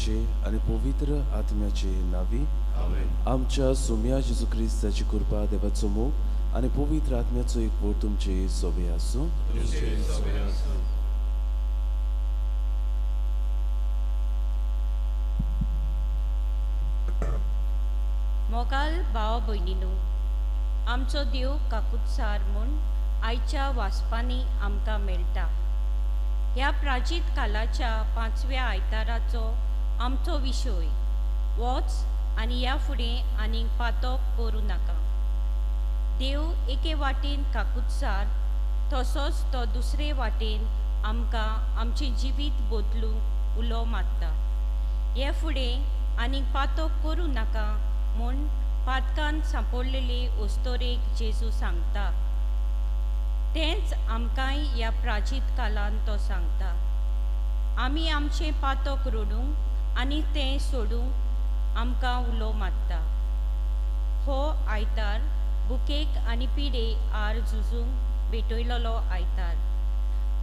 पुताचे आनी पवित्र आत्म्याचे नावी आमच्या सुम्या जेजू क्रिस्ताची कृपा, देवाचो मोग आनी पवित्र आत्म्याचो एकवट तुमचे सोबे आसूं. मोगाल भाव भयणीनू, आमचो देव काकुत्सार म्हूण आयच्या वाचपांनी आमकां मेळटा. ह्या प्राचीत कालाच्या पांचव्या आयताराचो आमचो विशय वच आनी ह्या फुडें आनीक पातक करूं नाका. देव एके वाटेन काकुत्सार, तसोच तो दुसरे वाटेन आमकां आमचें जिवीत बदलूंक उलो मारता. हे फुडें आनीक पातक करूं नाका म्हूण पातकान सांपडलेले ओस्तोरेक जेजू सांगता. तेंच आमकांय ह्या प्राचीत कालान तो सांगता. आमी आमचें पातक रडूंक आनी तें सोडूंक आमकां उलो मारता. हो आयतार बुकेक आनी पिडे आर झुजूंक भेटयलेलो आयतार.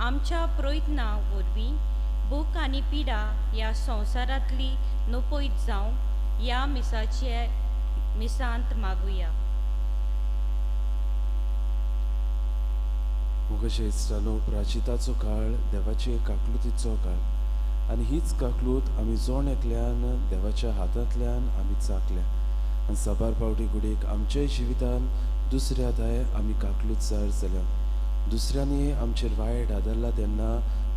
आमच्या प्रयत्नां वरवीं भूक आनी पिडा ह्या संवसारांतली नपयत जावंक ह्या मिसाचे मिसांत मागुया. मोगाचे इश्टांनो, प्राचिताचो काळ देवाचे काकलुतीचो काळ आनी हीच काकलूत आमी जण एकल्यान देवाच्या हातांतल्यान आमी चाकल्या आनी साबार पावटी घडयेक आमच्याय जिवितान दुसऱ्या दाय आमी काकलूत सार जाल्या. दुसऱ्यांनी आमचेर वायट आदारला तेन्ना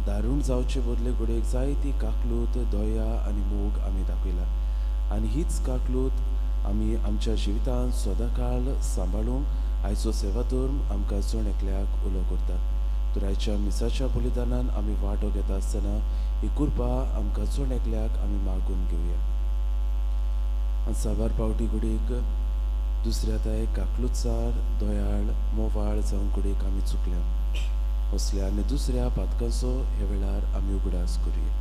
दारूण जावचे बदले घडयेक जायती काकलूत, दया आनी मोग आमी दाखयला आनी हीच काकलूत आमी आमच्या जिवितान सदांकाळ सांबाळूंक आयचो सेवाधर्म आमकां जण एकल्याक उलो करता. तर आयच्या मिसाच्या बलिदानान आमी वांटो घेता आसतना ही कृपा आमकां जण एकल्याक आमी मागून घेवया. आनी साबार पावटी घडयेक दुसऱ्या ताय काकलुतसार, दयाळ, मोवाळ जावन घडयेक आमी चुकल्या. असल्या आनी दुसऱ्या पातकांचो ह्या वेळार आमी उगडास करुया.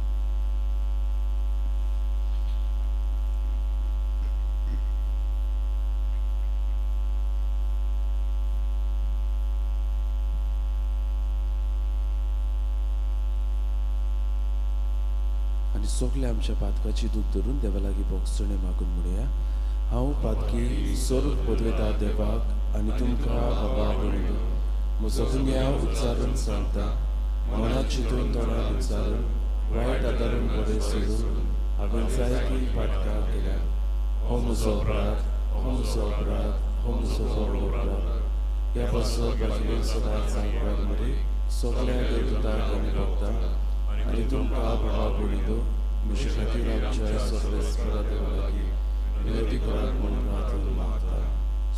आनी सगळे आमच्या पातकाची दूख धरून देवा लागीं बोगसणे मागून म्हणुया. हांव पातकी सर्व पदवेता देवाक आनी तुमकां बाबा भयणीनो म्हजो गुन्यांव उच्चारून सांगता. मनात चिंतून तोंडान उच्चारून वायट आदारून बरें सोडून हांवें जायतीं पातकां केल्या. हो म्हजो अपराध, हो म्हजो अपराध, हो म्हजो व्हड अपराध. ह्या पासत बाजून सदांच सांगपाक मरे सगळ्या देवदूतांक आनी भक्तांक आनी तुमकां बाबा भयणीनो म्हजे खातीर आमच्या सर्वेस्परा देवा लागीं विनंती करात म्हूण प्रार्थना मागता.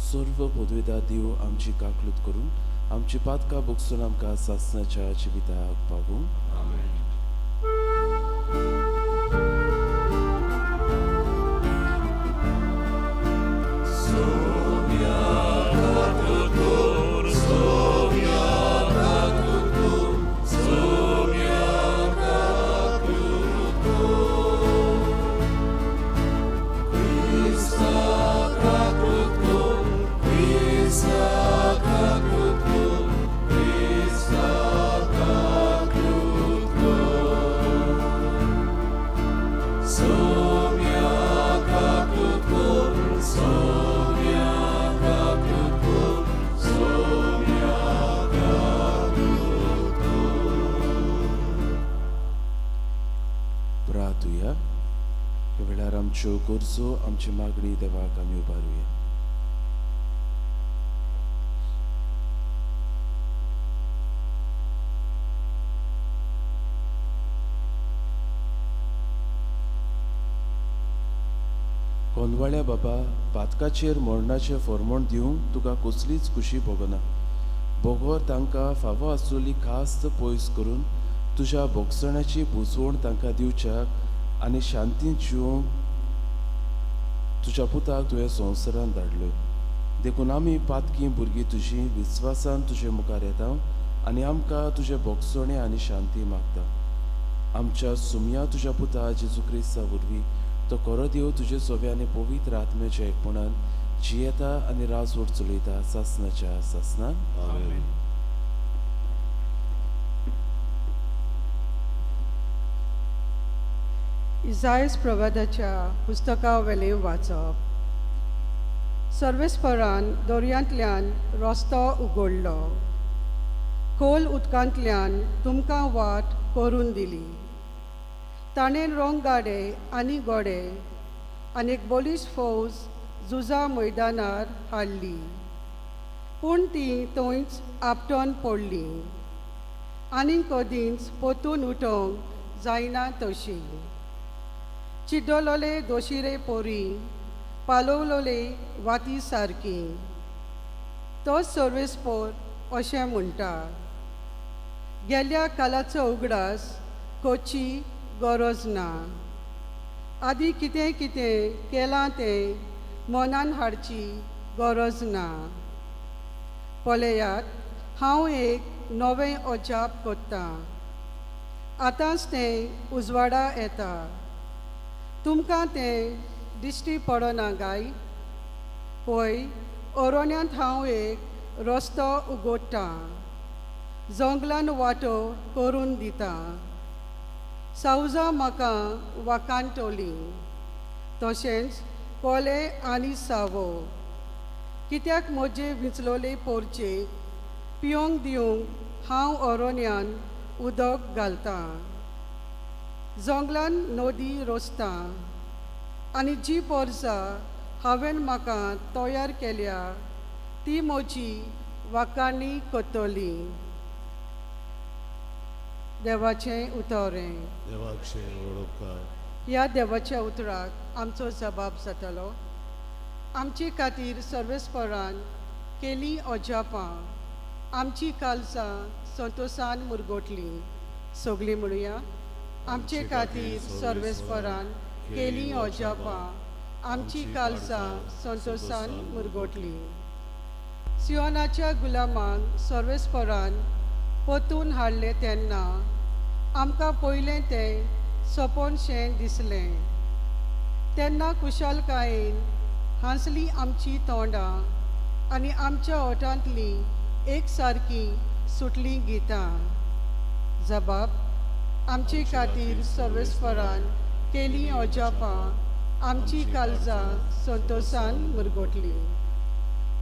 सर्व पदवेदा देव आमची काकलूत करून आमची पातकां भोगसून आमकां सासणाच्या जिविताक पावूं. प्रार्थुया. ह्या वेळार आमच्यो गरजो, आमची मागणी देवाक आमी उबारुया. कोंदवाळ्या बाबा, पातकाचेर मरणाचें फॉर्मोण दिवंक तुका कसलीच खुशी भोगना. बगर तांकां फावो आसलेली खास्त पयस करून तुज्या भोगसण्याची बुजवण तांकां दिवच्याक आनी शांतीन जिवंक तुज्या पुताक तुवें संवसारांत धाडल्यो. देखून आमी पातकी भुरगीं तुजी विस्वासान तुजे मुखार येता आनी आमकां तुजें भोगसणें आनी शांती मागता. आमच्या सुमया तुज्या पुता जेजू क्रिस्ता वरवीं तो खरो देव तुजे सोबे आनी पवित्र आत्म्याच्या एकपणान जियेता आनी राजवट चलयता सासणाच्या सासणान. आमेन. इजायस प्रवादाच्या पुस्तका वेलें वाचप. सर्वेस्परान दर्यांतल्यान रस्तो उगडलो, खोल उदकांतल्यान तुमकां वाट करून दिली. ताणें रंगगाडे आनी घोडे आनी एक बळिश्ट फौज झुजा मैदानार हाडली, पूण ती थंयच आपटोन पडली आनी कदींच परतून उठोवंक जायना तशी. चिड्डलोले दोशिरे पोरी पालोवलोले वाती सारकी. तो सर्वेस्पोर अशें म्हणटा, गेल्ल्या कालाचो उगडास कोची गरज ना. आदी कितें कितें केलां तें मनान हाडची गरज ना. पळयात, हांव एक नवें अजाप करतां, आतांच तें उजवाडा येता. तुमकां तें दिश्टी पडना गाय? पळय, अरण्यांत हांव एक रस्तो उगडटां, जंगलान वाटो करून दितां. सावजां म्हाका वाकांटोली, तशेंच कोले आनी सावो. कित्याक म्हजे विंचलोले पोरचे पिवंक दिवंक हांव अरण्यान उदक घालतां, जंगलान नदी रोसतां. आनी जी पोरसां हांवें म्हाका तयार केल्या ती म्हजी वाकाणी करतली. देवाचें उतर. ह्या देवाच्या उतराक आमचो जबाब जातलो. आमचे खातीर सर्वेस्परान केली अजापां, आमची कालसां संतोसान मुरगोटली. सगळीं म्हणुया, आमचे खातीर सर्वेस्परान केली अजापां, आमची कालसां संतोसान मुरगोटली. सियोनाच्या गुलामांक सर्वेस्परान परतून हाडलें तेन्ना आमकां पयलें तें सपनशें दिसलें. तेन्ना कुशालकायेन हांसली आमची तोंडां आनी आमच्या ओठांतलीं एक सारकी सुटलीं गितां. जबाब, आमचे खातीर सर्वेस्परान केली अजापां, आमची कालजां संतोसान मुरगोटली.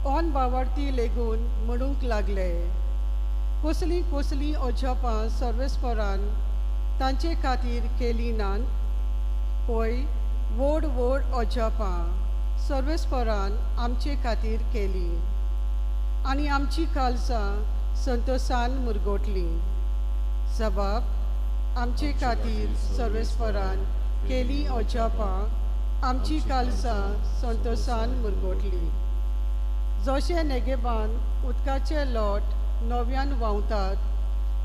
ऑन बावडती लेगून म्हणूंक लागले, कसलीं कसलीं अजापां सर्वेस्परान तांचे खातीर केली नात. पळय, व्हड व्हड अजापां सर्वेस्परान आमचे खातीर केली आनी आमची कालसां संतोसान मुरगोटली. जबाब, आमचे खातीर सर्वेस्परान केली अजापां, आमची कालसां संतोसान मुरगोटली. जशें नेगेबान उदकाचे लोट नव्यान व्हांवतात,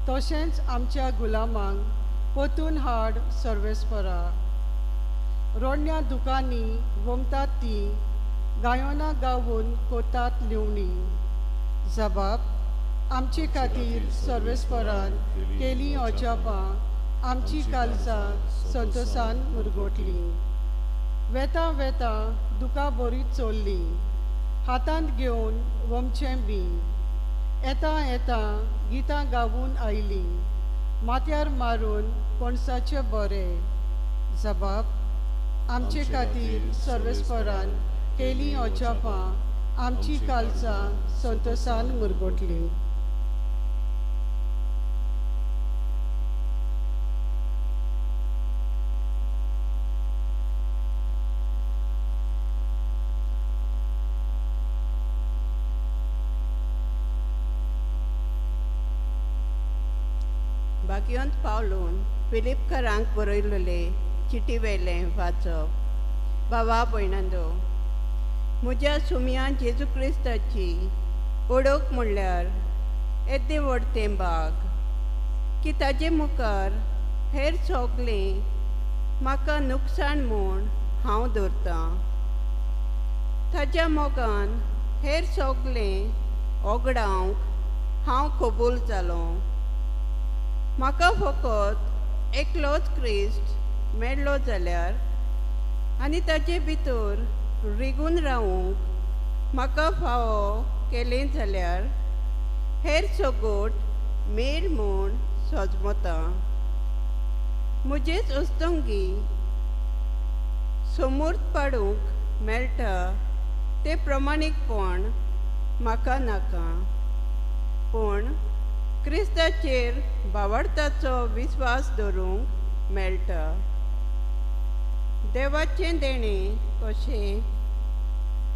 तशेंच आमच्या गुलामांक परतून हाड सर्वेस्परा. रोडण्या दुकांनी वमतात ती गायनां गावून कोतात लिवणी. जबाब, आमचे खातीर सर्वेस्परान केली अजापां, आमची कालसां संतोसान मुरगोटली. वेता वेता दुकां बरी चोरली, हातांत घेवन वमचें बी. येता येता गितां गावून आयलीं, माथ्यार मारून पणसाचे बरे. जबाब, आमचे खातीर सर्वेस्परान केली अजापां, आमची कालसां संतोसान मुरगोटली. भाग्यवंत पावलून फिलिपकरांक बरयलेले चिटी वेलें वाचप. भावा भयणांनो, म्हज्या सुमया जेजू क्रिस्ताची ओळख म्हणल्यार येदें व्हड तें बाग की ताजे मुखार हेर सगळें म्हाका नुकसाण म्हूण हांव धरतां. ताज्या मोगान हेर सगळें ओगडावंक हांव कबूल जालो. म्हाका फकत एकलोच क्रिस्त मेळ्ळो जाल्यार आनी ताजे भितर रिगून रावूंक म्हाका फावो केलें जाल्यार हेर सगोट मेल म्हूण सजमता. म्हजेच अस्तंगी सोमूर्त पाडूंक मेळटा तें प्रमाणीकपण म्हाका नाका, पूण क्रिस्ताचेर भावार्थाचो विस्वास दवरूंक मेळटा। देवाचें देणें कशें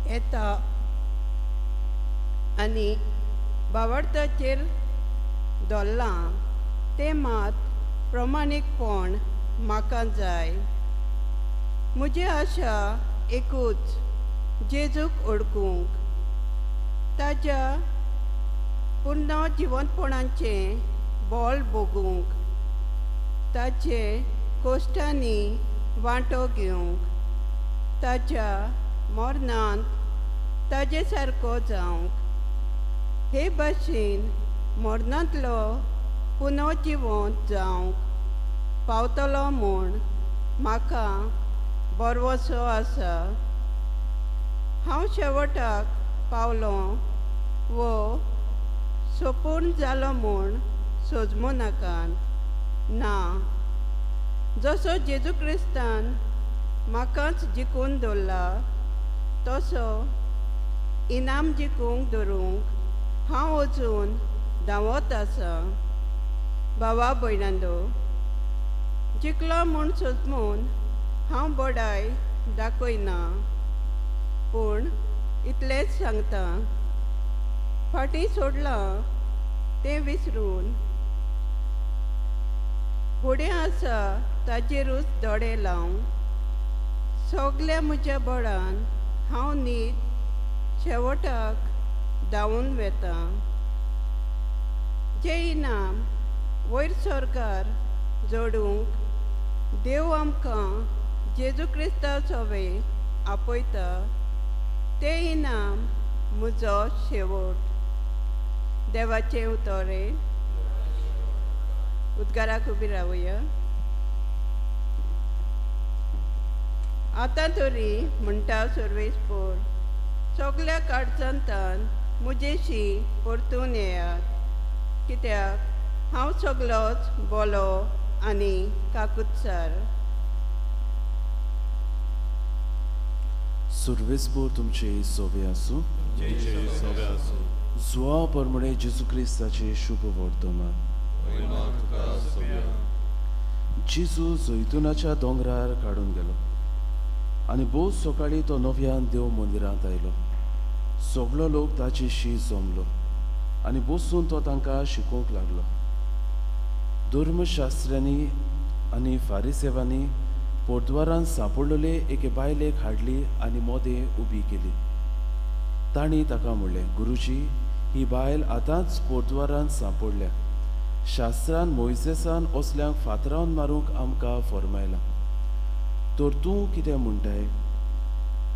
येता आनी भावार्थाचेर धरलां तें मात प्रमाणीकपण म्हाका जाय। म्हजी आशा एकूच, जेजूक ओळखूंक, ताज्या पूर्ण जिवंतपणाचें बोल भोगूंक, ताचे कोश्टांनी वांटो घेवंक, ताच्या मरणांत ताजे सारको जावंक। हे भाशेन मरणांतलो पुनः जिवंत जावंक पावतलो म्हूण म्हाका बरवसो आसा। हांव शेवटाक पावलो वो सोपूर्ण जालो म्हूण सोजमू नाकात ना, जसो जेजू क्रिस्तान म्हाकाच जिखून दवरला तसो इनाम जिखूंक धरूंक हांव वचून धांवत आसा। भावा भयणांनो, जिखलो म्हूण सोजमून हांव बडाय दाखयना, पूण इतलेंच सांगता, फाटीं सोडलां तें विसरून फुडें आसा ताचेरूच दोळे लावन सगल्या म्हज्या बळान हांव नीट शेवटाक धांवून वेता। जें इनाम वयर सरकार जोडूंक देव आमकां जेजू क्रिस्ता सोवे आपयता तें इनाम म्हजो शेवट। देवाचें उतोरें उद्गाराक उबी रावया। आतां तरी म्हणटा सर्वेस्पोर, सगल्या काळजांतान म्हजेशी परतून येयात, कित्याक हांव सगलोच बोलो आनी काकुत्सार। सुर्वेस्पोर तुमचे सोवे आसूं। जुआ परमणे जेजू क्रिस्ताचे शुभ वर्तमान। जेजू जैतुनाच्या दोंगरार काडून गेलो आनी भोव सकाळी तो नव्यान देव मंदिरांत आयलो। सगळो लोक ताचेशी जमलो आनी बसून तो तांकां शिकोवंक लागलो। धर्मशास्त्र्यांनी आनी फारिसेवांनी पोर्तुगारान सांपडलेले एके बायलेक हाडली आनी मोदें उबी केली। तांणी ताका म्हणलें, गुरुजी, ही बायल आतांच पोर्तुगारान सांपडल्या। शास्त्रान मोयजेसान असल्यांक फातरावन मारूंक आमकां फर्मायलां, तर तूं कितें म्हणटाय?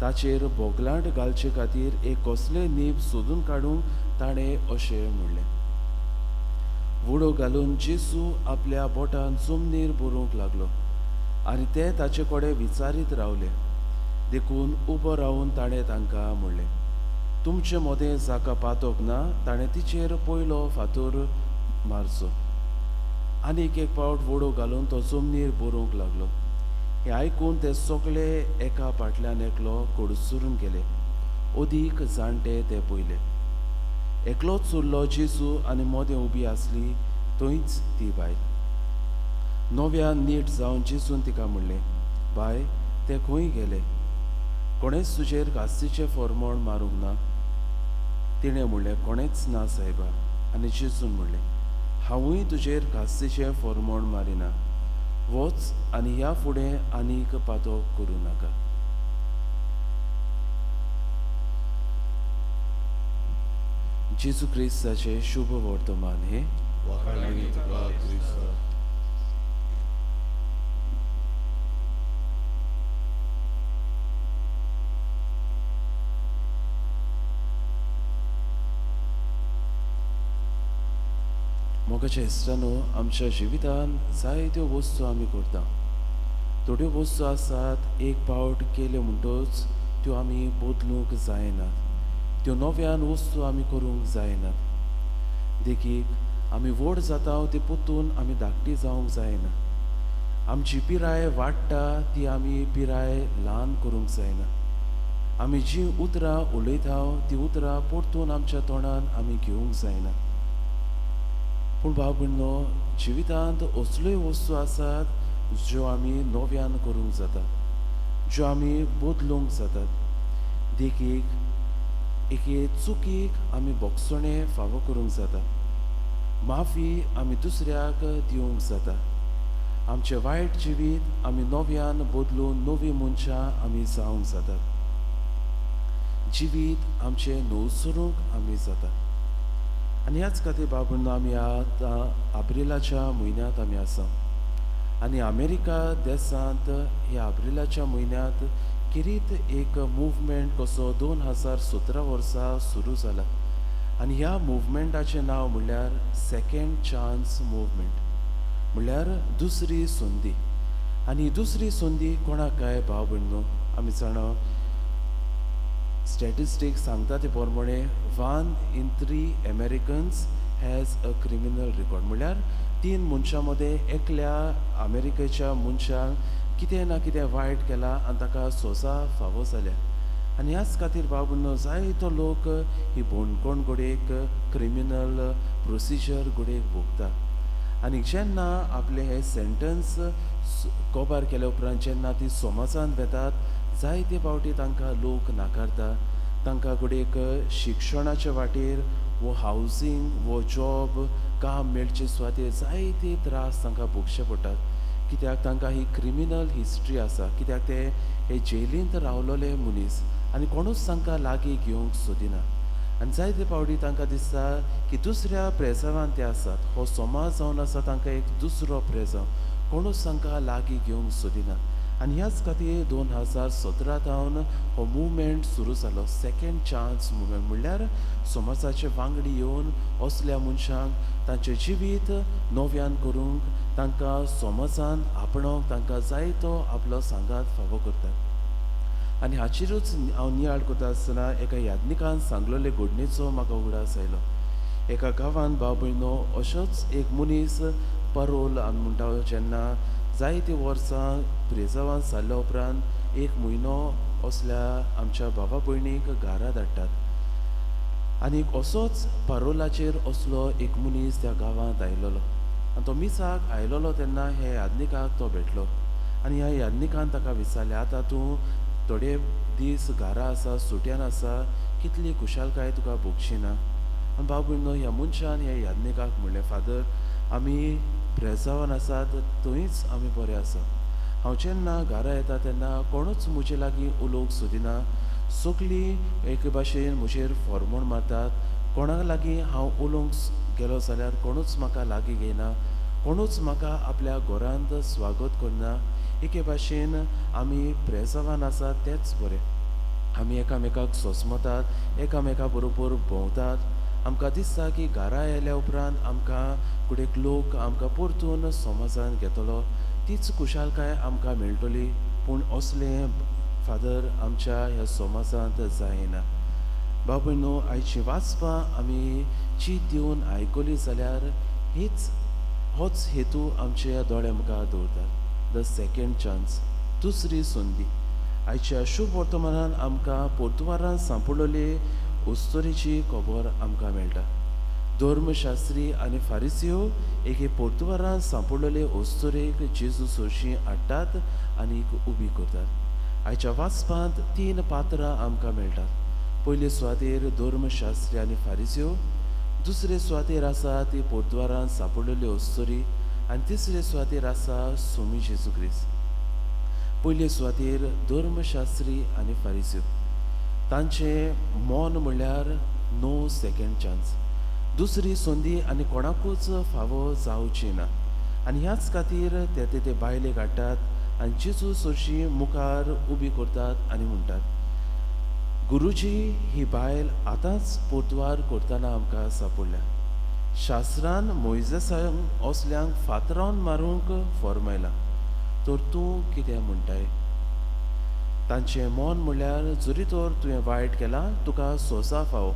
ताचेर बोगलांट घालचे खातीर एक कसलें नेम सोदून काडूंक ताणें अशें म्हणलें। वडो घालून जेजू आपल्या बोटान जमनीर बरोवंक लागलो आनी ते ताचे कडेन विचारीत रावले। देखून उबो रावन ताणें तांकां म्हणलें, तुमचे मदें जाका पातोक ना ताणें तिचेर पयलो फातर मारचो। आनीक एक पावट वडो घालून तो जमनीर बरोवंक लागलो। हें आयकून ते सगळे एका फाटल्यान एकलो कडसरून गेले। अदीक जाणटे ते पयले। एकलोच उरलो जेजू आनी मोदें उबी आसली थंयच ती बायल। नव्यान नीट जावन जेजून तिका म्हणलें, बाय, ते खंय गेले? कोणेच तुजेर कास्तीचें फॉर्मोण मारूंक ना? तिणें म्हणलें, कोणेच ना सायबा। आनी जेजून म्हणलें, हांवूय तुजेर कास्तीचें फॉर्मोण मारिना, वच आनी ह्या फुडें आनीक पातोक करूं नाका। जेजू क्रिस्ताचें शुभ वर्तमान हें। मोगाच्या इश्टांनो, आमच्या जिवितान जायत्यो वस्तू आमी करता। थोड्यो वस्तू आसात एक पावट केल्यो म्हणटच त्यो आमी बदलूंक जायनात, त्यो नव्यान वस्तू आमी करूंक जायनात। देखीक, आमी व्हड जाता ते परतून आमी धाकटी जावंक जायना। आमची पिराय वाडटा ती आमी पिराय ल्हान करूंक जायना। आमी जीं उतरां उलयता ती उतरां परतून आमच्या तोंडान आमी घेवंक जायना। पूण भाव भयणो, जिवितांत असल्योय वस्तू आसात ज्यो आमी नव्यान करूंक जाता, ज्यो आमी बदलूंक जातात। देखीक, एके चुकीक आमी बोगसणें फावो करूंक जाता, माफी आमी दुसऱ्याक दिवंक जाता। आमचें वायट जिवीत आमी नव्यान बदलून नवीं मनशां आमी जावंक जातात। जिवीत आमचें नवसरूंक आमी जाता। आनी ह्याच खातीर भाव भयणो, आमी आतां आब्रिलाच्या म्हयन्यांत आमी आसा आनी अमेरिका देशांत ह्या आब्रिलाच्या म्हयन्यांत खेरीत एक मुवमेंट कसो 2017 वर्सा सुरू जाला आनी ह्या मुवमेंटाचें नांव म्हणल्यार सेकेंड चान्स मुवमेंट, म्हणल्यार दुसरी संदी। आनी दुसरी संदी कोणाक काय भाव भयणो, आमी जाणा स्टॅटिस्टिक्स सांगता ते प्रमाणे 1 in 3 Americans has a criminal record, म्हणल्यार 3 मनशां मदें एकल्या अमेरिकेच्या मनशान कितें ना कितें वायट केलां आनी ताका सोसा फावो जाल्या। आनी ह्याच खातीर भाव भयणो, जायतो लोक ही बंदखण घडयेक क्रिमिनल प्रोसिजर घडयेक भोगता आनी जेन्ना आपलें हें सेंटन्स कबार केल्या उपरांत जेन्ना ती समाजांत वेतात, जायते फावटी तांकां लोक नाकारता। तांकां घडयेक शिक्षणाचे वाटेर वो हावजींग वो जॉब काम मेळचे सुवातेर जायते त्रास तांकां भोगचे पडटात, कित्याक तांकां ही क्रिमिनल हिस्ट्री आसा, कित्याक ते हे जेलींत रावलोले मनीस आनी कोणूच तांकां लागीं घेवंक सोदिना। आनी जायते फावटी तांकां दिसता की दुसऱ्या प्रेजावान ते आसात, हो समाज जावन आसा तांकां एक दुसरो प्रेजांव, कोणूच तांकां लागीं घेवंक सोदिना। आनी ह्याच खातीर 2017 सावन हो मुवमेंट सुरू जालो, सेकेंड चान्स मुवमेंट, म्हणल्यार समाजाचे वांगडी येवन असल्या मनशांक तांचें जिवीत नव्यान करूंक, तांकां समाजान आपणोवंक तांकां जायतो आपलो सांगात फावो करतात। आनी हाचेरूच हांव नियाळ करता आसतना एका याज्ञिकान सांगलेले घडणेचो म्हाका उगडास आयलो। एका गांवांत भाव भयणो अशोच एक मनीस परोल आमी म्हणटा जेन्ना जायतीं वर्सां प्रेजावान सारल्या उपरांत एक म्हयनो असल्या आमच्या भावा भयणीक घरा धाडटात आनी असोच पारोलाचेर असलो एक मनीस त्या गांवांत आयलेलो आनी तो मिसाक आयलेलो तेन्ना हे याज्ञिकाक तो भेटलो आनी ह्या याज्ञिकान ताका विचारलें, आतां तूं थोडे दीस घरा आसा, सुटयान आसा, कितली खुशालकाय तुका भोगशी ना? आनी भाव भयणो, ह्या मनशान ह्या याज्ञिकाक म्हणलें, फादर, आमी प्रेजावान आसात थंयच आमी बरे आसा। हांव जेन्ना घरा येता तेन्ना कोणूच म्हजे लागीं उलोवंक सोदिना, सगळीं एके भाशेन म्हजेर फॉर्मोण मारतात, कोणाक लागीं हांव उलोवंक गेलो जाल्यार कोणूच म्हाका लागीं घेयना, कोणूच म्हाका आपल्या घरांत स्वागत करना। एके भाशेन आमी प्रेजावान आसात तेच बरें, आमी एकामेकाक सोसमतात, एकामेका बरोबर भोंवतात। आमकां दिसता की घरा आयल्या उपरांत आमकां कुडेक लोक आमकां परतून समाजान घेतलो, तीच खुशालकाय आमकां मेळटली। पूण असलें फादर आमच्या ह्या समाजांत जायना। भाव भयणो, आयची वाचपां आमी चीत दिवन आयकली जाल्यार हीच होच हेतू आमच्या दोळ्या मुखार दवरतात, the second chance, दुसरी संदी। आयच्या शुभ वर्तमानान आमकां पोर्तुगारान सांपडलेली उस्तोरीची खबर आमकां मेळटा। धर्मशास्त्री आनी फारिसियो एके पोर्तुगारान सांपडलेले ओस्तोरेक जेजू सोरशी हाडटात आनी उबी करतात। आयच्या वाचपांत 3 पात्रां आमकां मेळटात। पयले सुवातेर धर्मशास्त्री आनी फारिसियो, दुसरे सुवातेर आसा ती पोर्तुगारान सांपडलेली ओस्तोरी आनी तिसरे सुवातेर आसा स्वामी जेजू क्रिस्त। पयले सुवातेर धर्मशास्त्री आनी फारिसियो, तांचें मन म्हणल्यार नो सेकेंड चान्स, दुसरी संदी आनी कोणाकूच फावो जावची ना। आनी ह्याच खातीर ते ते बायलेक हाडटात आनी जेजू सरशी मुखार उबी करतात आनी म्हणटात, गुरुजी, ही बायल आतांच पोर्तुगार करतना आमकां सांपडल्या। शास्त्रान मोयजेसांक असल्यांक फातरावन मारूंक फॉर्मायलां, तर तूं कितें म्हणटाय? तांचें मन म्हणल्यार जरी तर तुवें वायट केलां तुका सोसा फावो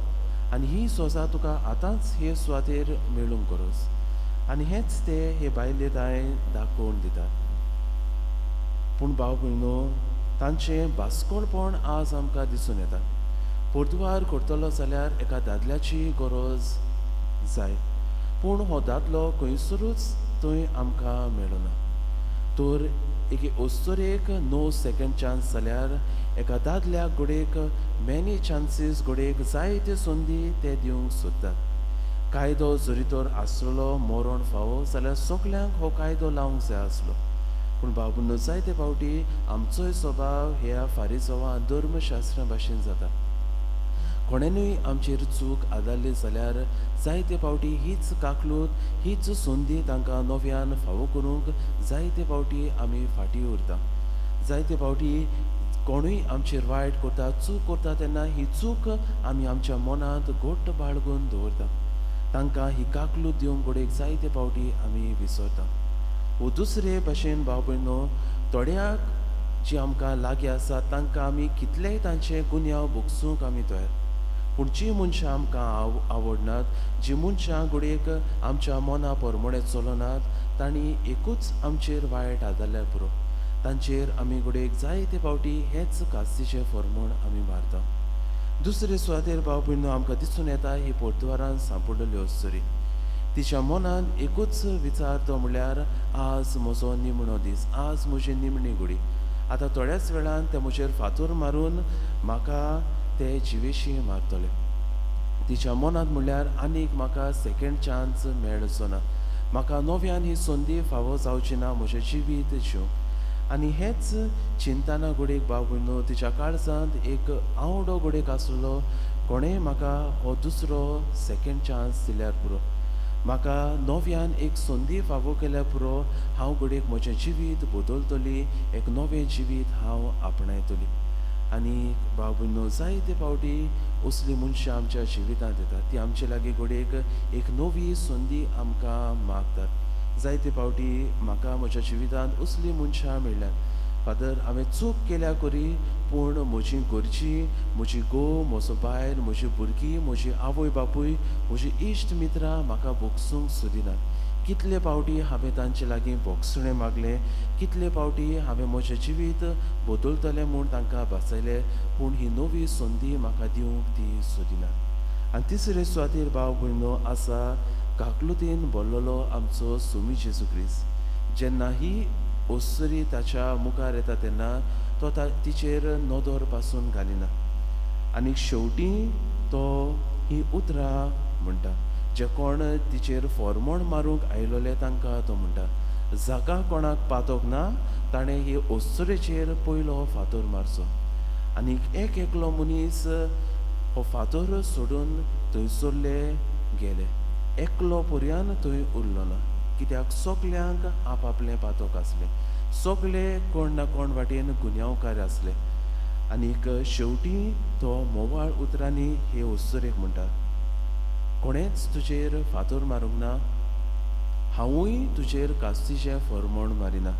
आनी ही सोसा तुका आतांच हे सुवातेर मेळूंक गरज। आनी हेंच ते हे बायले दाय दाखोवन दितात। पूण भाव भयणो तांचें बास्कोळपण आज आमकां दिसून येता. पोर्तुगार करतलो जाल्यार एका दादल्याची गरज जाय, पूण हो दादलो खंयसरूच थंय आमकां मेळना. तर एके अस्तुरेक नो सेकेंड चान्स जाल्यार एका दादल्याक घडयेक मॅनी चान्सीस, घडयेक जायते संदी ते दिवंक सोदतात. कायदो जरी तर आसलो मरण फावो जाल्यार सगल्यांक हो कायदो लावंक जाय आसलो. पूण बाबून जायते फावटी आमचोय स्वभाव ह्या फारीजवा धर्मशास्त्रा भाशेन जाता. कोणेनूय आमचेर चूक आदारली जाल्यार जायते फावटी हीच काकलूत, हीच संदी तांकां नव्यान फावो करूंक जायते फावटी आमी फाटीं उरता. जायते फावटी कोणूय आमचेर वायट करता, चूक करता तेन्ना ही चूक आमी आमच्या मनांत घट्ट बाळगून दवरता. तांकां ही काकलूत दिवंक घडयेक जायते फावटी आमी विसरता. वो दुसरे भाशेन भाव भयणो थोड्याक जी आमकां लागीं आसा तांकां आमी कितलेय तांचे गुन्यांव भोगसूंक आमी तयार, पूण जी मनशां आमकां आवडनात, जी मनशां घडयेक आमच्या मना परमणे चलनात, तांणी एकूच आमचेर वायट आदारल्यार पुरो, तांचेर आमी घडयेक जायते फावटी हेच कास्तीचें फॉर्मूण आमी मारता. दुसरे सुवातेर भाव भयणो आमकां दिसून येता ही पोर्तुगारान सांपडलेली अस्तुरी. तिच्या मनांत एकूच विचार, तो म्हणल्यार आज म्हजो निमणो दीस, आज म्हजी निमणी घडी. आतां थोड्याच वेळान ते म्हजेर फातोर मारून म्हाका ते जिवेशी मारतले. तिच्या मनांत म्हणल्यार आनीक म्हाका सेकेंड चान्स मेळचो ना, म्हाका नव्यान ही संदी फावो जावची ना म्हजें जिवीत जिवंक. आनी हेच चिंतना घडयेक भाव भयणो तिच्या काळजांत एक आवडो घडयेक आसलो, कोणें म्हाका हो दुसरो सेकेंड चान्स दिल्यार पुरो, म्हाका नव्यान एक संदी फावो केल्यार पुरो, हांव घडयेक म्हजें जिवीत बदलतली, एक नवें जिवीत हांव आपणायतली. आनी भाव भयणो जायते फावटी असली मनशां आमच्या जिवितांत येतात, ती आमचे लागीं घडयेक एक नवी संदी आमकां मागतात. जायते फावटी म्हाका म्हज्या जिवितांत असली मनशां मेळ्ळ्यात, फादर हांवें चूक केल्या करी, पूण म्हजी घरची, म्हजी घोव, म्हजो बायल, म्हजी भुरगीं, म्हजी आवय बापूय, म्हजी इश्ट मित्रां म्हाका भोगसूंक सोदिनात. कितले फावटी हांवें तांचे लागीं भोगसणें मागलें, कितले फावटी हांवें म्हजें जिवीत बदलतलें म्हूण तांकां भासयलें, पूण ही नवी संदी म्हाका दिवंक ती सोदिनात. आनी तिसरे सुवातेर भाव भयणो आसा काकलुतीन भरलेलो आमचो सुमी जेजू क्रिस्त. जेन्ना ही अस्तुरी ताच्या मुखार येता तेन्ना तो तिचेर नदर पासून घालिना आनी शेवटी तो ही उतरां म्हणटा, जे कोण तिचेर फॉर्मोण मारूंक आयलोले तांकां तो म्हणटा, जाका कोणाक पातोक ना ताणें ही अस्तुरेचेर पयलो फातोर मारचो. आनी एक एकलो मनीस हो फातोर सोडून थंयसरले गेले, एकलो पर्यान थंय उरलो ना, कित्याक सगल्यांक आपआपलें पातोक आसलें, सगळे कोण ना कोण वाटेन गुन्यांवकार आसले. आनीक शेवटी तो मोवाळ उतरांनी हे अस्तुरेक म्हणटा, कोणेंच तुजेर फातोर मारूंक ना, हांवूय तुजेर कास्तीचें फॉर्मोण मारिना,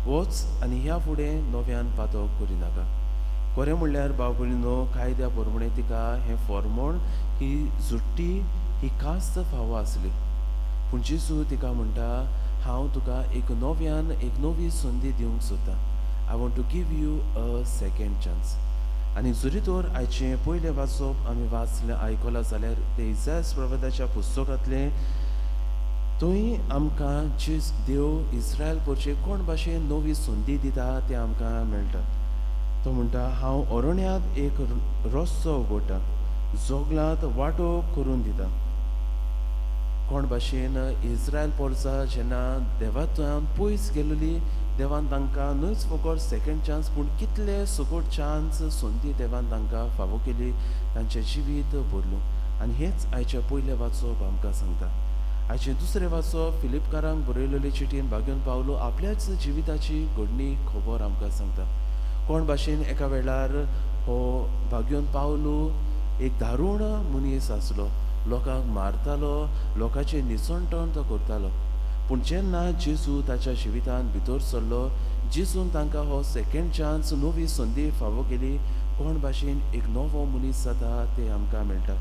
वच आनी ह्या फुडें नव्यान पातोक करिनाका. खरें म्हणल्यार भाव भयणीनो कायद्या प्रमाणे तिका हें फॉर्मोण, ही जुट्टी, ही कास्त फावो आसली, पूण जेजू तिका म्हणटा, हांव तुका एक नव्यान एक नवी संदी दिवंक सोदतां, I want to give you a second chance. आनी जरी तर आयचें पयलें वाचप आमी वाचलें आयकलां जाल्यार तें इजास प्रभाताच्या पुस्तकांतलें, थंय आमकां जेज देव इस्रायल परचे कोण भाशेन नवी संदी दिता तें आमकां मेळटा. तो म्हणटा, हांव अरण्यांत एक रस्तो उगडटा, जोगलांत वाटो करून दिता. कोण भाशेन इस्रायल पोरसा जेन्ना देवांतल्यान पयस गेल्ली, देवान तांकां न्हूच फकत सेकेंड चान्स पूण कितले सुकोट चान्स संदी देवान तांकां फावो केली, तांचें जिवीत बदलूं. आनी हेंच आयचें पयलें वाचप आमकां सांगता. आयचें दुसरें वाचप फिलिपकारांक बरयलेले चिटयेन भाग्योन पावलो आपल्याच जिविताची घडणी खबर आमकां सांगता. कोण भाशेन एका वेळार हो भाग्योन पावलो एक दारूण मनीस आसलो, लोकांक मारतालो, लोकांचें निसणटण तो करतालो, पूण जेन्ना जेजू ताच्या जिवितांत भितर सरलो, जेजून तांकां हो सेकेंड चान्स, नवी संदी फावो केली, कोण भाशेन एक नवो मनीस जाता तें आमकां मेळटा.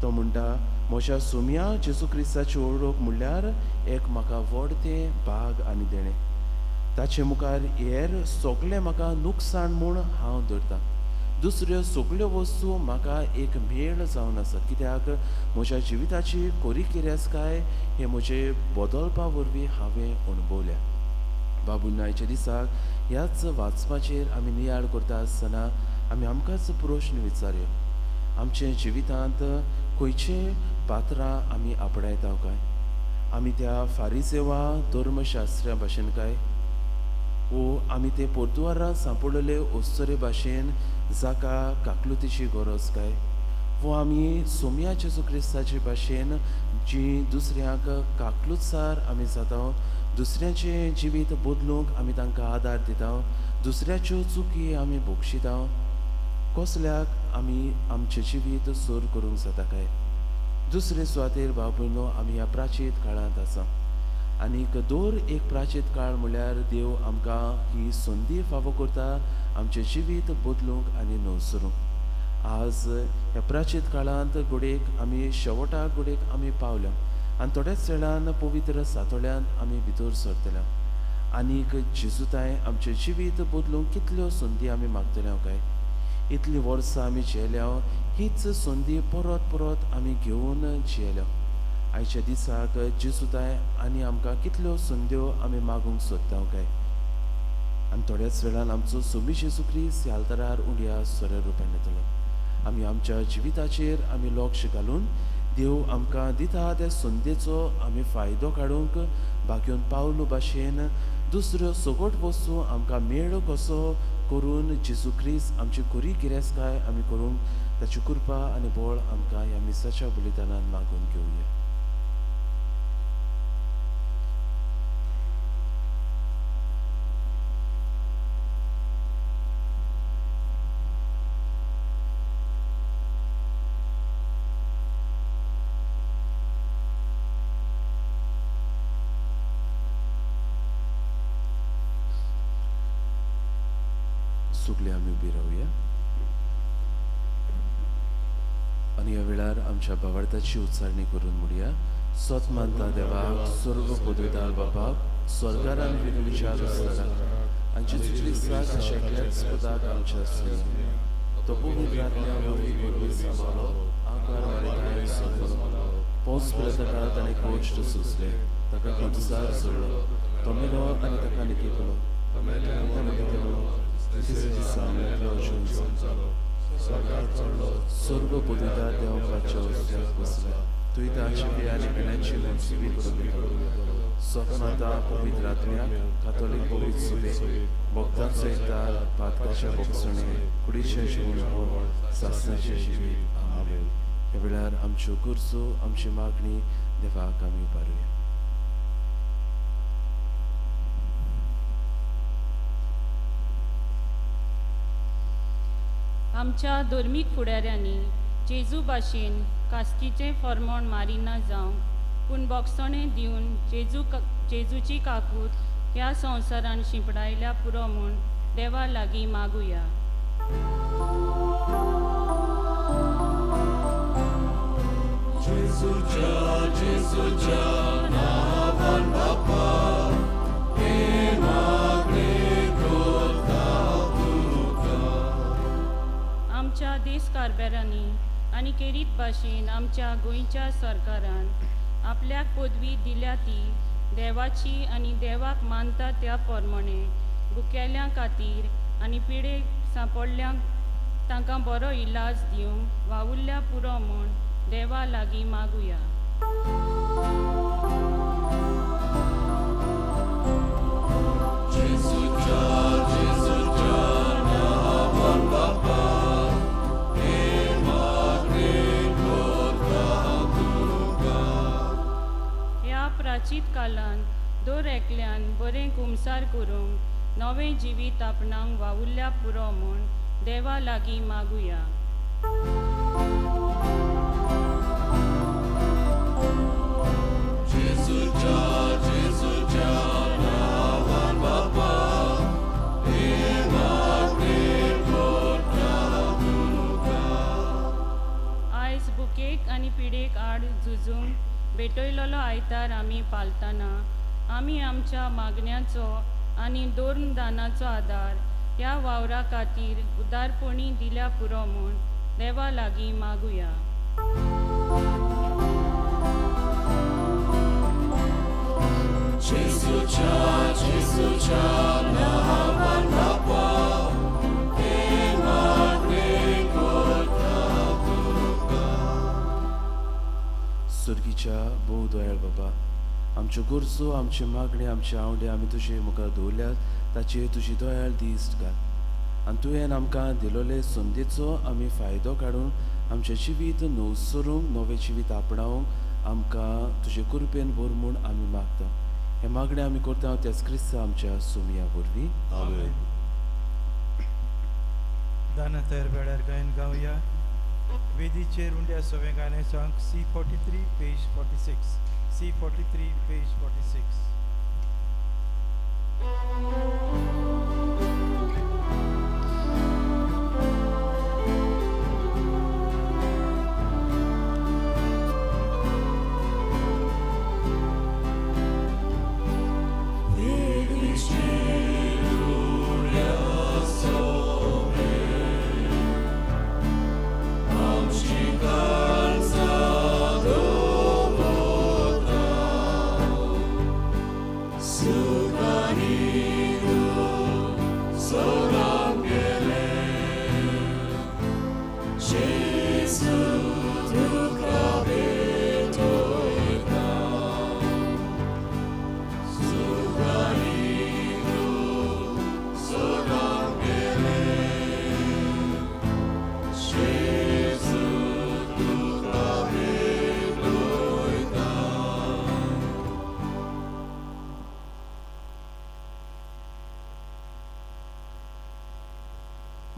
तो म्हणटा, म्हज्या सोम्या जेजू क्रिस्ताची ओळख म्हणल्यार एक म्हाका व्हड तें भाग आनी देणें. ताचे मुखार हेर सगळें म्हाका नुकसाण म्हूण हांव धरता. दुसऱ्यो सगळ्यो वस्तू म्हाका एक मेळ जावन आसा, कित्याक म्हज्या जिविताची कोरी किरेस्काय हे म्हजे बदलपा वरवीं हांवें अणभवल्या. बाबून आयच्या दिसाक ह्याच वाचपाचेर आमी नियाळ करता आसतना आमी आमकांच प्रश्न विचारया, आमच्या जिवितांत खंयचे पात्रां आमी आपणायता काय? आमी त्या फारिसेवा धर्मशास्त्रा भाशेन काय, वो आमी ते पोर्तुगारा सांपडलेले अस्तुरे भाशेन जाका काकलुतीची गरज काय, वो आमी सोम्या जेजू क्रिस्ताचे भाशेन जी दुसऱ्यांक काकलुतसार आमी जाता, दुसऱ्याचें जिवीत बदलूंक आमी तांकां आदार दिता, दुसऱ्याच्यो चुकी आमी भोगशिता, कसल्याक आमी आमचें जिवीत सर करूंक जाता काय? दुसरे सुवातेर भाव भयणो आमी ह्या प्राचीत काळांत आसा आनीक दर एक प्राचीत काळ म्हणल्यार देव आमकां ही संदी फावो करता आमचें जिवीत बदलूंक आनी नवसरूंक. आज ह्या प्राचीत काळांत घडयेक आमी शेवटाक घडयेक आमी पावल्या आनी थोड्याच वेळान पवित्र सातोळ्यांत आमी भितर सरतल्या आनीक जेजुताय आमचें जिवीत बदलूंक कितल्यो संदी आमी मागतल्या काय? इतलीं वर्सां आमी जियेल्या हीच संदी परत परत आमी घेवन जियेल्या. आयच्या दिसाक जेजुताय आनी आमकां कितल्यो संद्यो आमी मागूंक सोदता काय? आनी थोड्याच वेळान आमचो सोमी जेजू क्रिस्त ह्या आल्तारार उंड्या सोऱ्या रुपान येतलो. आमी आमच्या जिविताचेर आमी लक्ष घालून देव आमकां दिता त्या संदेचो आमी फायदो काडूंक बागेवन पावलो भाशेन दुसऱ्यो सगट वस्तू आमकां मेळ कसो करून जेजू क्रिस्त आमची खरी गिरेस्तकाय आमी करूंक ताची कृपा आनी बळ आमकां ह्या मिसाच्या बलिदानान मागून घेवया. सगळे आमी उबी रावया आनी ह्या वेळार आमच्या भावार्थाची उच्चारणी करून म्हणया. सत मानता देवाक, सर्व पदवीदार बापाक, स्वर्गारान विचार आसतना आनी जेजू क्रिस्ताक अशा एकल्याच पदाक आमच्या आसलें तो पवित्र आत्म्या वरवीं वरवीं सांबाळ्ळो, आकार मारिताय सोदलो, पोंस ताका ताणें कोश्ट सोंसले, ताका खुर्सार सोडलो, तो मेलो आनी ताका निकेपलो, सर्व पदवीदार देवाच्या उजव्याक बसला, थंय ताची आनी पिण्याची मनसुबी करून घेतलो. सपनाता पवित्र आत्म्याक, कातोलीक पवित्र सुबे, भक्तांचो एकदार, पातकाच्या भोगसणे, कुडीचें जीवन, सासणाचें जिवीत. आमेन. ह्या वेळार आमच्यो गरजो, आमची मागणी देवाक आमी उबारुया. आमच्या धर्मीक फुडाऱ्यांनी जेजू भाशेन कास्तीचें फॉर्मोण मारिना जावंक, पूण बोगसणें दिवन जेजूची काकूत ह्या संवसारान शिंपडायल्या पुरो म्हूण देवा लागीं मागुया. जेजूच्या जेजूच्या नांवान बापा हे मागणें करता तुका. आमच्या देश कारभारांनी आनी केरीत भाशेन आमच्या गोंयच्या सरकारान आपल्याक पदवी दिल्या ती देवाची आनी देवाक मानता त्या प्रमाणे भुकेल्यां खातीर आनी पिडेक सांपडल्यांक तांकां बरो इलाज दिवंक वावुरल्या पुरो म्हूण देवा लागीं मागुया. जेजूच्या जेजूच्या नांवान बापा हे मागणें करता तुका. ह्या प्राचीत काळांत दर एकल्यान बरें कुमसार करूंक नवें जिवीत आपणाक वावुरल्या पुरो म्हूण देवा लागीं मागुया. जेजूच्या जेजूच्या नांवान बापा हे मागणें करता तुका. आयज भुकेक आनी पिडेक आड झुजूंक भेटयलेलो आयतार आमी पाळतना आमी आमच्या मागण्याचो आनी दोर्नदानाचो आदार ह्या वावरा खातीर उदारपणी दिल्या पुरो म्हूण देवा लागीं मागुया. जेजूच्या नांवान बापा हें मागणें करता तुका. सुर्गीच्या भोव दयाळ बाबा, आमच्यो गरजो, आमचे मागणे, आमचे आवडे आमी तुजे मुखार दवरल्यात, ताचेर तुजी दयाळ दिश्ट घाल आनी तुवें आमकां दिलोले संदेचो आमी फायदो काडून आमचें जिवीत नवसरूंक, नवें जिवीत आपणावंक आमकां तुजे कृपेन भर म्हूण आमी मागता. हें मागणें आमी करता त्याच क्रिस्ता आमच्या सोमया वरवीं. आमेन. दाना तयार वेळार गायन गावया. वेदीचेर उंड्या सवें गाणें सांग C43 page 46 C43 page 46.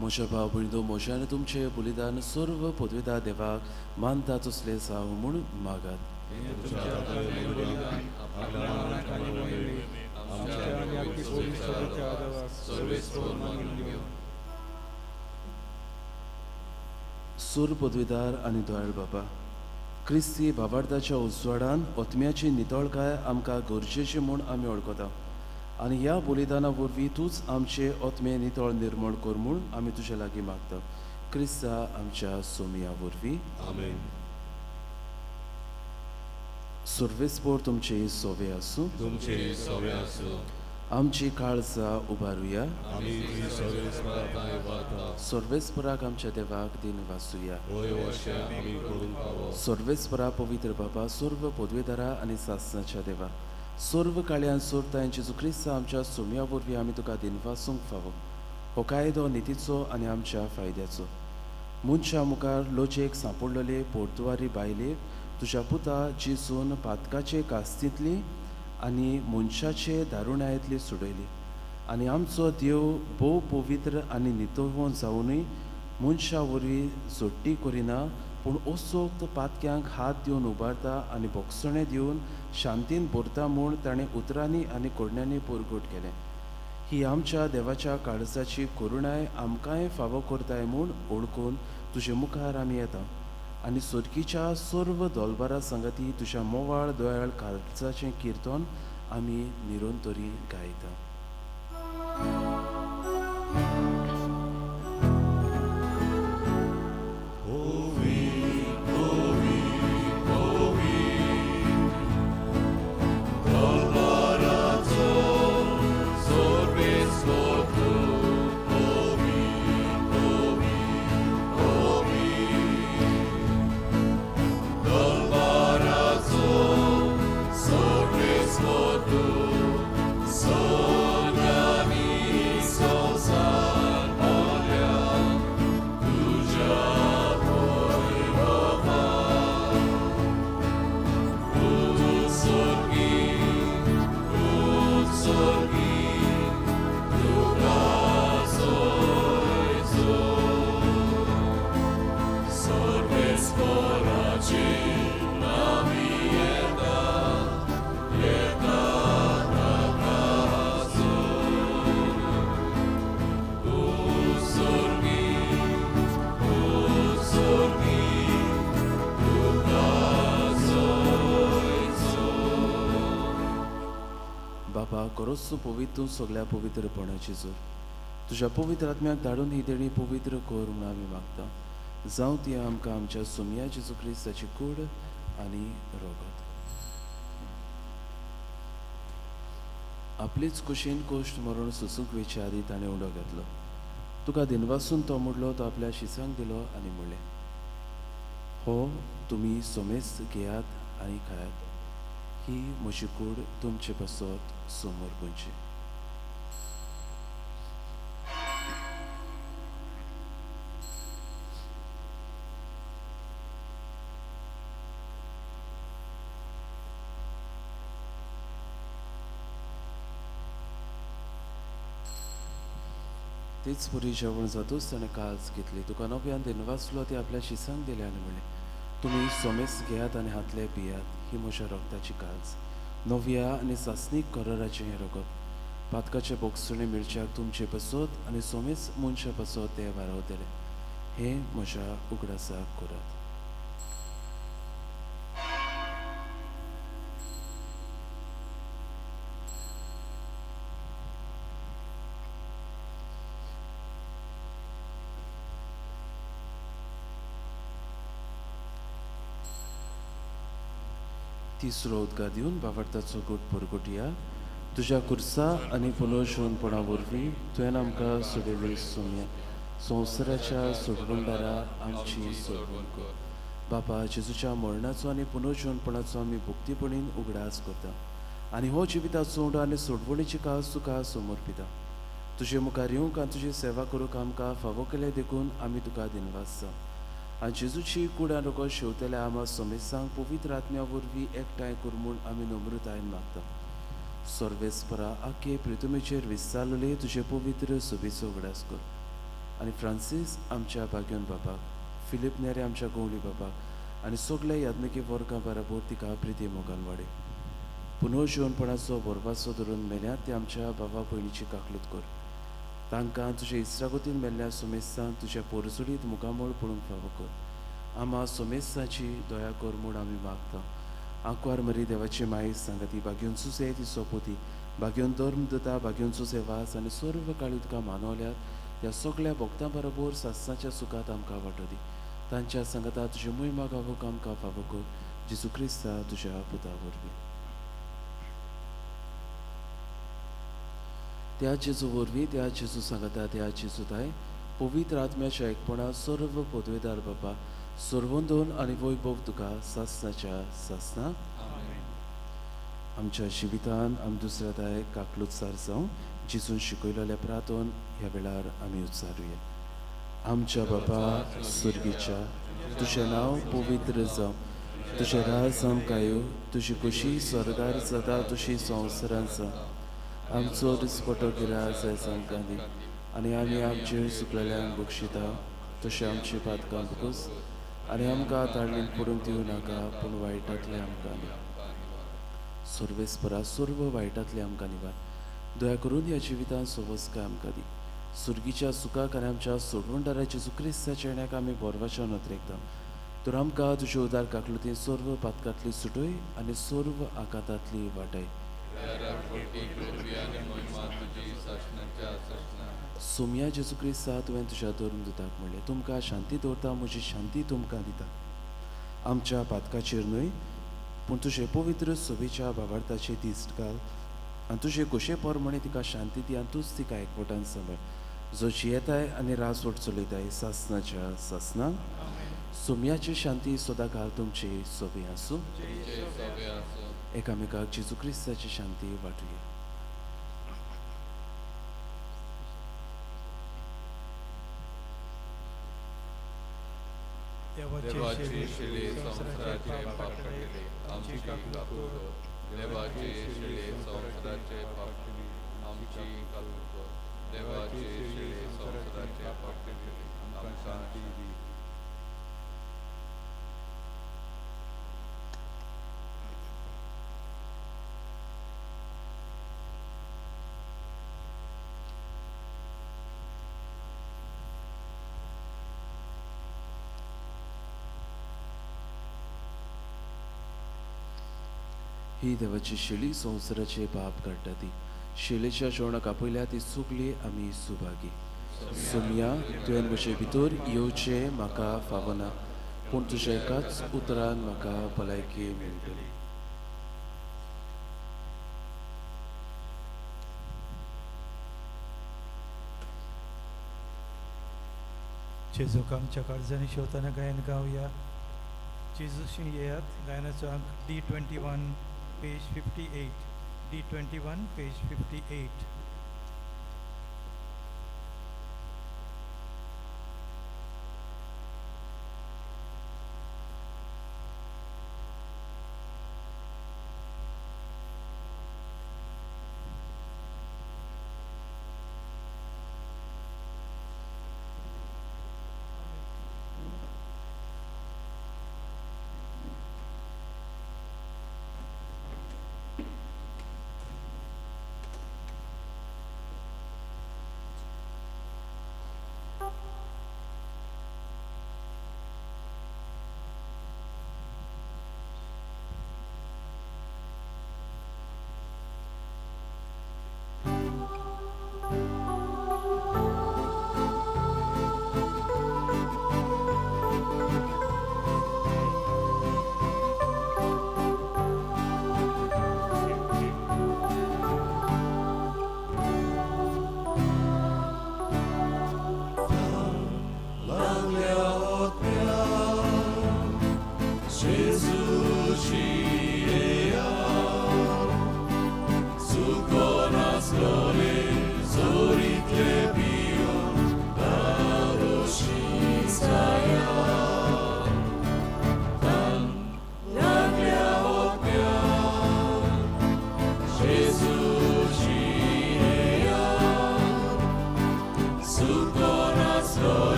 म्हज्या भाव भयणींनो, म्हज्या आनी तुमचें बलिदान सर्व पदवेदार देवाक मानता तसलें जावं म्हूण मागात. सूर पदवेदार आनी दयाळ बाबा, क्रिस्ती भावार्थाच्या उजवाडान आत्म्याची नितळकाय आमकां गरजेची म्हूण आमी वळखता आनी ह्या बलिदाना वरवीं तूंच आमचे आत्मे नितळ निर्मळ कर म्हूण आमी तुजे लागीं मागता. क्रिस्ता आमच्या सोमया वरवीं. आमेन. सर्वेस्पोर तुमचे सोवे आसूं. तुमचे सोवे आसूं. आमची काळजां उबारुया. आमी सर्वेस्परा थंय वता. सर्वेस्पराक आमच्या देवाक दिन वासुया. होय अशें आमी करूंक फावो. सर्वेस्परा पवित्र बाबा, सर्व पदवेदारा आनी सासणाच्या देवा, सर्व काळ्यान सोरताय जेजू क्रिस्ता आमच्या सोमया वरवीं आमी तुका दिनवासूंक फावो. हो कायदो नितीचो आनी आमच्या फायद्याचो. मनशा मुखार लोचेक सांपडलेले पोर्तुवारी बायलेक तुज्या पुता जेजून पातकाचे कास्तींतली आनी मनशाचे दारुणायेंतली सोडयली आनी आमचो देव भोव पवित्र आनी नितळवण जावनूय मनशा वरवीं जोडटी करिना, पूण असोक्त पातक्यांक हात दिवन उबारता आनी बोगसणें दिवन शांतीन भरता म्हूण ताणें उतरांनी आनी कोडण्यांनी परगट केलें. ही आमच्या देवाच्या काळजाची करुणाय आमकांय फावो करताय म्हूण वळखून तुजे मुखार आमी येता आनी सोर्कीच्या सर्व दोलबारा संगती तुज्या मोवाळ दयाळ काळजाचें किर्तन आमी निरंतरी गायता. So खरोच तूं पवित्र, तूं सगळ्या पवित्रपणाची जोर. तुज्या पवित्र आत्म्याक धाडून ही देणी पवित्र कर म्हूण आमी मागता. जावं ती आमकां आमच्या सोमया जेजू क्रिस्ताची कूड आनी रगत. आपलेच कुशीन कोश्ट मरण सोसूंक वेचे आदी ताणें उडो घेतलो. तुका दिनवासून तो मुडलो, तो आपल्या शिसांक दिलो आनी म्हणलें, हो तुमी सोमेस्त घेयात आनी खायात, ही म्हजी कूड तुमचे पासत समोर गुंची. तेच परी जेवण जातूच ताणें काज घेतली, तुका नव्यान दिनवासलो, ती आपल्या शिसांक दिले आनी म्हणलें, तुमी सोमेस घेयात आनी हातले पियात, ही म्हज्या रगताची काज, नव्या आनी सासणीक कराराचें हें रगत. पातकाचे बोगसणे मिळच्याक तुमचे पासत आनी सोमेस मनशा पासत ते वारावतले. हें म्हज्या उगडासाक करात. तिसरो उदका दिवन बावडताचो गोट परगोटया. तुज्या कुर्सा आनी पुनर्जीवनपणा वरवीं तुवें आमकां सोडयली सोम्या संवसाराच्या सोडवणदारा आमची सोडवण कर. बापा, जेजूच्या मरणाचो आनी पुनर्जीवनपणाचो आमी भक्तीपणीन उगडास करता आनी हो जिविताचो उंडो आनी सोडवणीची काज तुका समर्पिता. तुजे मुखार येवंक आनी तुजी सेवा करूंक आमकां फावो केलें देखून आमी तुका दिनवासता. आनी जेजूची कूड आनी रगत शेवतल्या आमा समेसांक पवित्र आत्म्या वरवीं एकठांय कर म्हूण आमी नम्रतायेन मागता. सर्वेस्परा, आखे प्रितुमेचेर विस्तारलेले तुजे पवित्र सोबेचो उगडास कर आनी फ्रांसीस आमच्या बाग्योन बाबाक, फिलीप नेरे आमच्या गवळी बाबाक आनी सगल्या याज्ञिकी वर्गां बराबर तिका प्रिती मोगान वाडय. पुनर्जीवनपणाचो भरवासो धरून मेल्यात ते आमच्या बाबा भयणीची काकलूत कर. तांकां तुजे इस्रागोतीन मेल्ल्या सोमेस्तांक तुज्या पोरजोडीत मुखामळ पळोवंक फावो कर. आमा सोमेस्ताची दया कर म्हूण आमी मागता. आंकवार मरी देवाची माई सांगाती, बागेवन सुसे ती सोपोती, बागेवन धर्म दिता, बागेवन सुसे वास आनी सर्व काळी तुका मानवल्यात त्या सगल्या भक्तां बरोबर सासणाच्या सुखांत आमकां वांटो दी. तांच्या सांगाता तुजे मोहिमा गावोक आमकां फावो कर. जेजू क्रिस्ता तुज्या पुता वरवीं. त्या जेजू वरवीं, त्या जेजू सांगाता, त्या जेजू ताय पवित्र आत्म्याच्या एकपणा सर्व पदवेदार बाबा सर्वंदोन आनी वैभव तुका सासणाच्या सासना. आमच्या जिवितान आमी दुसऱ्या ताय काकलुत्सार जावं जेजून शिकयलेल्या प्रातोन ह्या वेळार आमी उच्चारुया. आमच्या बापा सुर्गीच्या, तुजें नांव पवित्र जावं, तुजें राज आमकां येवं, तुजी खोशी स्वर्गार जाता तशी संवसारांत जावं. आमचो दिसपटो गिरास आयज आमकां दी आनी आमी आमचे चुकलेल्यांक बक्षिता तशें आमची पातकां बकस आनी आमकां ताळणीन पडूंक दिवं नाका, पूण वायटांतलें आमकां निवार. सर्वेस्परा, सर्व वायटांतलें आमकां निवार. दया करून ह्या जिवितांत सवस्काय आमकां दी. सुर्गीच्या सुखाक आनी आमच्या सोडवणदाराच्या जेजू क्रिस्ताच्या येण्याक आमी बोरवाच्या नदरेकता. तर आमकां तुजे उदार काकलुतीन सर्व पातकांतली सुटय आनी सर्व आकांतांतली वाटय. सोमया जेजू क्रिस्ता, तुवें तुज्या धर्म दुताक म्हणलें, तुमकां शांती दवरता, म्हजी शांती तुमकां दिता. आमच्या पातकाचेर न्हय पूण तुजे पवित्र सोबेच्या भावार्थाचे दिश्ट घाल आनी तुजे खोशे प्रमाणे तिका शांती दी आनी तूंच तिका एकवटान सांबाळ, जो जियेताय आनी राजवट चलयताय सासणाच्या सासना. सोमयाची शांती सदांकाळ तुमची सोबी आसूं. एकामेकाक जेजू क्रिस्ताची शांती वांटुया. देवाचे शिले संवसाराचे पाप काडटले, आमची काकूट कर. देवाचे शिले संवसाराचे पाप काडटले, आमची काकूट कर. देवाचे शिले संवसाराचे पाप काडटले, आमकां शांती दी. ही देवाची शेळी संवसाराचे पाप काडटा ती शिलेच्या जेवणाक आपयल्या ती सगळी आमी सुभागी. सोमया, तुवें म्हजे भितर येवचें म्हाका फावना, पूण तुज्या एकाच उतरान म्हाका भलायकी मेळटली. जेजूक आमच्या काळजांनी शेवताना गायन गावया. जेजूशी येयात गायनाचो अंक D21 page 58. D21 page 58.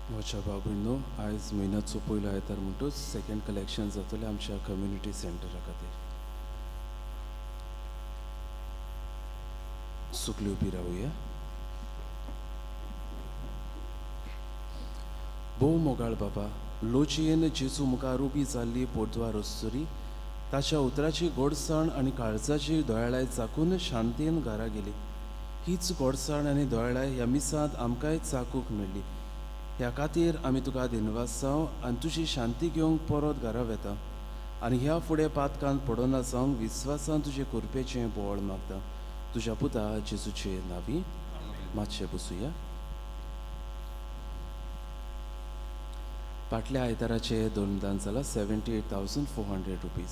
म्हज्या भाव आयज म्हयन्याचो पयलो आयतार म्हणटूच सेकंड कलेक्शन जातलें आमच्या कम्युनिटी सेंटरा खातीर. सुकली उबी रावया. भोव मोगाळ बाबा, लोचयेन जेजू मुखार उबी जाल्ली पोटद्वार अस्तुरी ताच्या उतराची गोडसाण आनी काळजाची दोयाळाय चाकून शांतीन घरा गेली. हीच गोडसाण आनी दोयाळाय ह्या मिसांत आमकांय चाकूंक मेळ्ळी. ह्या खातीर आमी तुका दिनवास जावं आनी तुजी शांती घेवंक परत घरा वेता आनी ह्या फुडें पातकान पडना जावंक विस्वासान तुजे कृपेचें बोळ मागता. तुज्या पुता जेजूचे नांवी. मातशें बसुया. फाटल्या आयताराचे दोन दान जाला 78,400 रुपीज.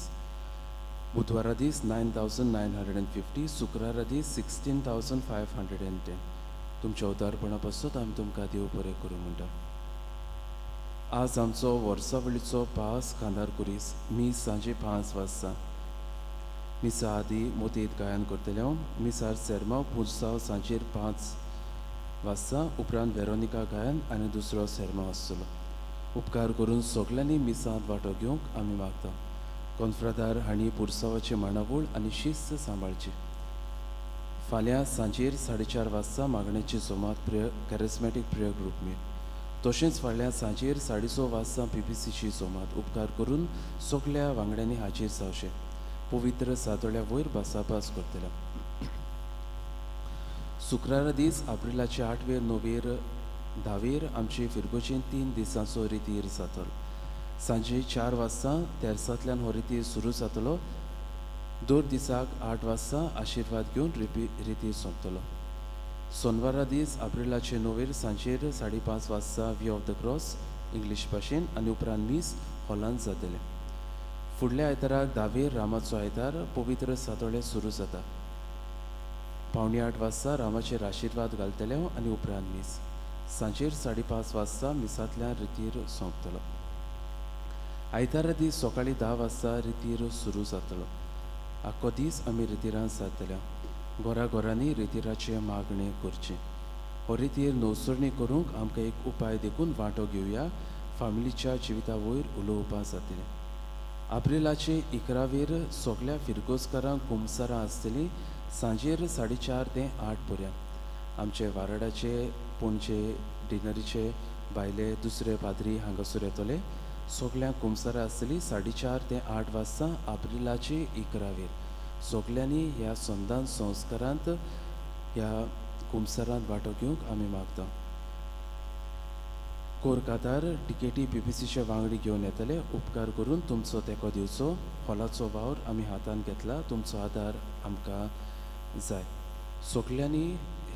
बुधवारा दीस 9,950, शुक्रारा दीस 16,510. तुमच्या उदारपणा पासून आमी तुमकां देव बरें करूं म्हणटा. आज आमचो वर्सावळीचो पास खांदार कुरीस मीस सांजे 5 वाजता. मिसा आदी मोतीत गायन करतले हांव. मिसार सेरमाव पुजसांव सांजेर 5 वाजता. उपरांत वेरोनिका गायन आनी दुसरो सेरमाव आसतलो. उपकार करून सगल्यांनी मिसांत वांटो घेवंक आमी मागता. कोन्फ्रादार हांणी पुरसावाची मांडावळ आनी शिस्त सांबाळची. फाल्यां सांजेर 4:30 वाजता मागण्याची जमात प्रेयर कॅरिस्मॅटीक प्रेयर ग्रूप मेळ. तशेंच फाल्यां सांजेर 6:30 वाजता PPCची जमात. उपकार करून सगल्या वांगड्यांनी हाजीर जावचें. पवित्र सातोळ्या वयर भासाभास करतले. शुक्रारा दीस एप्रिलाचे 8वेर 9वेर 10वेर आमचे फिरगोचेन 3 दिसांचो रितीर जातलो. सांजे 4 वाजता तेर्सांतल्यान हो रितीर सुरू जातलो. दर दिसाक 8 वाजता आशिर्वाद घेवन रितीर सोंपतलो. सोनवारा दीस एप्रिलाचे 9वेर सांजेर 5:30 वाजता view of the cross English भाशेन आनी उपरांत मीस हॉलांत जातलें. फुडल्या आयताराक 10वेर रामाचो आयतार पवित्र सातोळे सुरू जाता. 7:45 वाजता रामाचेर आशिर्वाद घालतले आनी उपरांत मीस. सांजेर 5:30 वाजता मिसांतल्यान रितीर सोंपतलो. आयतारा दीस सकाळीं 10 वाजता रितीर सुरू जातलो. आख्खो दीस आमी रितीरान जातले. घरा घरांनी रितीराचे मागणें करचें. हो रितीर नवसरणी करूंक आमकां एक उपाय देखून वांटो घेवया. फामिलीच्या जिविता वयर उलोवपाक जातलें. एप्रिलाचे 11वेर सगल्या फिरगोजकारांक कुमसारां आसतलीं सांजेर 4:30 ते 8 पर्यंत. आमचे वाराडाचे पणजे डिनरीचे भायले दुसरे पाद्री हांगासर येतले. सगल्यांक कुमसारां आसतली 4:30 ते 8 वाजता एप्रिलाचे 11वेर. सगल्यांनी ह्या संदान संस्कारांत ह्या कुमसारांत वांटो घेवंक आमी मागता. कोरकातार टिकेटी PPCचे वांगडी घेवन येतले. उपकार करून तुमचो तेंको दिवचो. हॉलाचो वावर आमी हातान घेतला. तुमचो आदार आमकां जाय. सगल्यांनी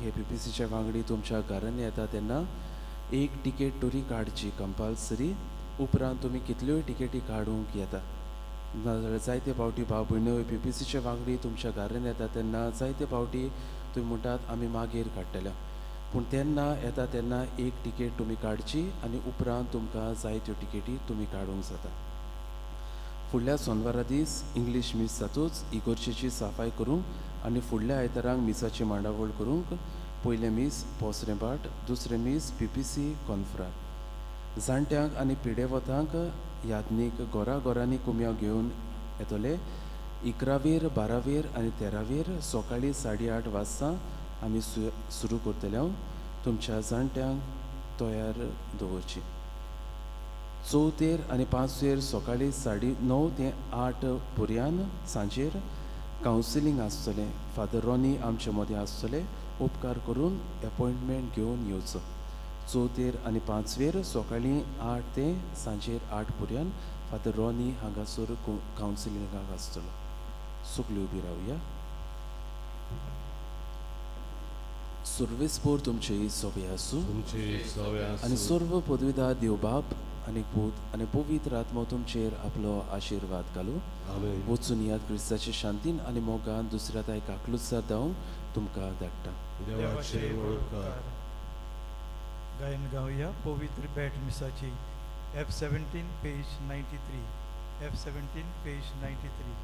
हे PPCचे वांगडी तुमच्या घरांनी येता तेन्ना एक टिकेट तरी काडची कंपल्सरी. उपरांत तुमी कितल्योय टिकेटी काडूंक येता. नाजाल्यार जायते फावटी भाव भयण्यो PPCचे वांगडी तुमच्या घरान येता तेन्ना जायते फावटी तुमी म्हणटात आमी मागीर काडटले. पूण तेन्ना येता तेन्ना एक टिकेट तुमी काडची आनी उपरांत तुमकां जाय त्यो टिकेटी तुमी काडूंक जाता. फुडल्या सोनवारा दीस इंग्लीश मीस जातूच इगोर्चेची साफाय करूंक आनी फुडल्या आयतारांक मिसाची मांडावळ करूंक पयलें मीस पोसरेंभाट, दुसरें मीस PPC कोन्फ्रार. जाणट्यांक आनी पिडेवतांक यादनीक घरा घरांनी कुमयांव घेवन येतले. 11वेर 12वेर आनी 13वेर सकाळीं 8:30 वाजता आमी सुरू करतले. हांव तुमच्या जाणट्यांक तयार दवरची. 4थेर आनी 5वेर सकाळीं 9:30 ते 8 पर्यंत सांजेर कावन्सिलींग आसतलें. फादर रॉनी आमचे मदें आसतले. उपकार करून एपॉयंटमेंट घेवन येवचो. 4थेर आनी 5वेर सकाळीं 8 ते सांजेर 8 पर्यंत फादर रॉनी हांगासर कावन्सिलिंगाक आसतलो. सगळीं उबी रावया. सर्वेस्पोर तुमचे सोवे आसूं आनी सर्व पदवीदार देव बाप आनी पूत आनी पवित्र आत्मो तुमचेर आपलो आशिर्वाद घालूं. वचून याद क्रिस्ताचे शांतीन आनी मोगान दुसऱ्या ताय काकलुसार धांवूंक तुमकां धाडटा. गायन गावया पवित्र भेट मिसाची. F17 page 93. F17 page 93.